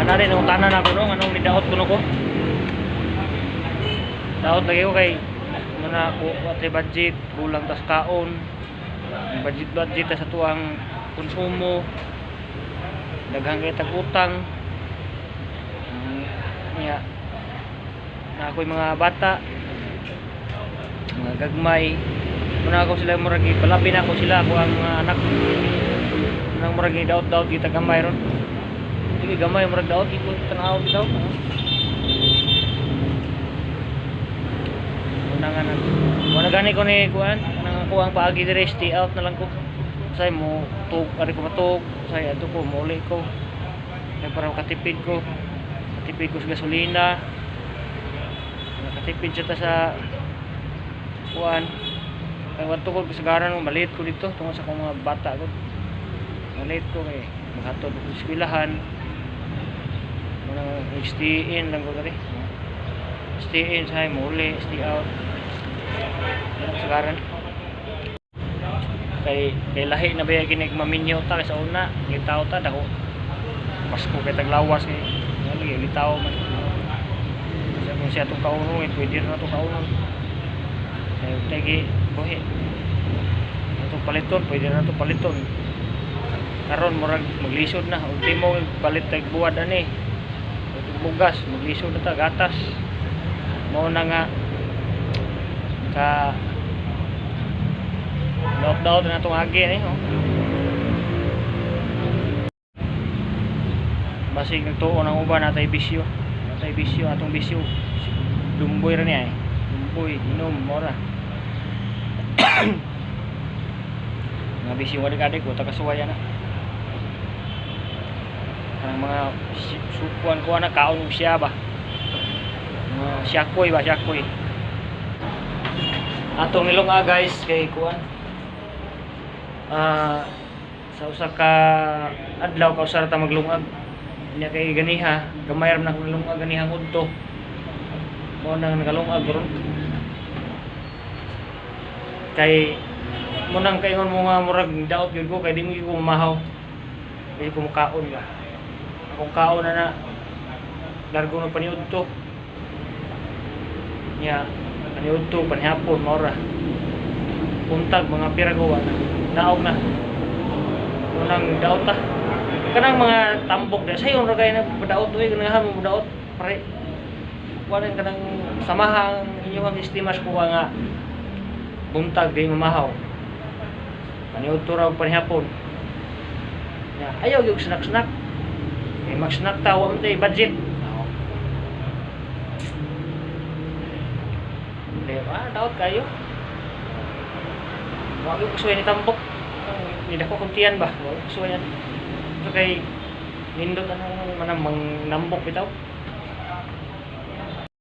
Ana rin ang tanan ako, no, anong nidaot kuno ko. Daot lagi ko kay muna ko atay budget, kulang tas kaon. Budget budget ta sa tuang konsumo. Daghang kay tag utang. Nya na ako'y mga bata, mga gagmay. Muna ako sila murag ipalabi na ako sila ako ang mga anak. Nang murag daot-daot kita gamay ron. Sige gamay murag daot iko tanaw bitaw. Una nga nag wala gani ko ni kuan nang ako ang paagi dire, stay out na lang ko. Say mo tug ari ko matug, say adto ko muli ko. Kay para makatipid ko. Katipid ko sa gasolina. Nakatipid siya ta sa kuan. Kay wadto ko kasagaran mo maliit ko dito tungod sa akong mga bata ko. Maliit ko kay maghatod ko sa eskwelahan. Muna stay in lang ko diri. Stay in say muli, stay out. Ano kasagaran? Kay kay lahi na ba kini maminyo ta kay sa una, gitaw ta dako. Pasko kay taglawas kay ano lagi litaw man. Sa kung siya itong kaunon, eh, pwede na itong kaunon. Kay tagi buhi. Itong paliton, pwede na itong paliton. Karon murag maglisod na, ultimo palit tag buwad ani. Itong bugas, maglisod na ta gatas. Mao na nga ka daot-daot na itong agi ni oh. Basig nagtuon ang uban natay bisyo. Natay bisyo atong bisyo. Dumboy ra niya eh. Dumboy, inom, mora. Mga bisyo adik-adik ko taga-suway na. Kanang mga sukuan ko na kaon og siya ba. Mga siyakoy ba, siyakoy. Atong nilong guys kay kuan. Ah, sa usa ka adlaw ka usa ra ta maglungag. Nya kay ganiha, gamay ra man akong nilungag ganiha udto. Mao nang nakalungag ron. Kay mo nang kaingon mo nga murag daot gyud ko kay di mo gyud ko mamahaw. Di ko mukaon ba. Akong kaon na na largo na paniudto. Nya paniudto panihapon mao ra. Puntag mga pirago na. Naog na. Mo nang daot ta. Kanang mga tambok da sayon ra kay nagpadaot oy kanang mo daot pare. Kuan kanang samahang inyong sistema sa kuha nga buntag di mamahaw. Paniudto ra og panihapon. Nya ayaw gyud snack-snack. Kay mag-snack ta wa man tay budget. Oo. Di ba? Daot kayo. Wa gyud kusuhay ni tambok. Ni dako kong tiyan ba? Wa gyud kusuhay yan. So kay nindot anong manang mangnambok bitaw.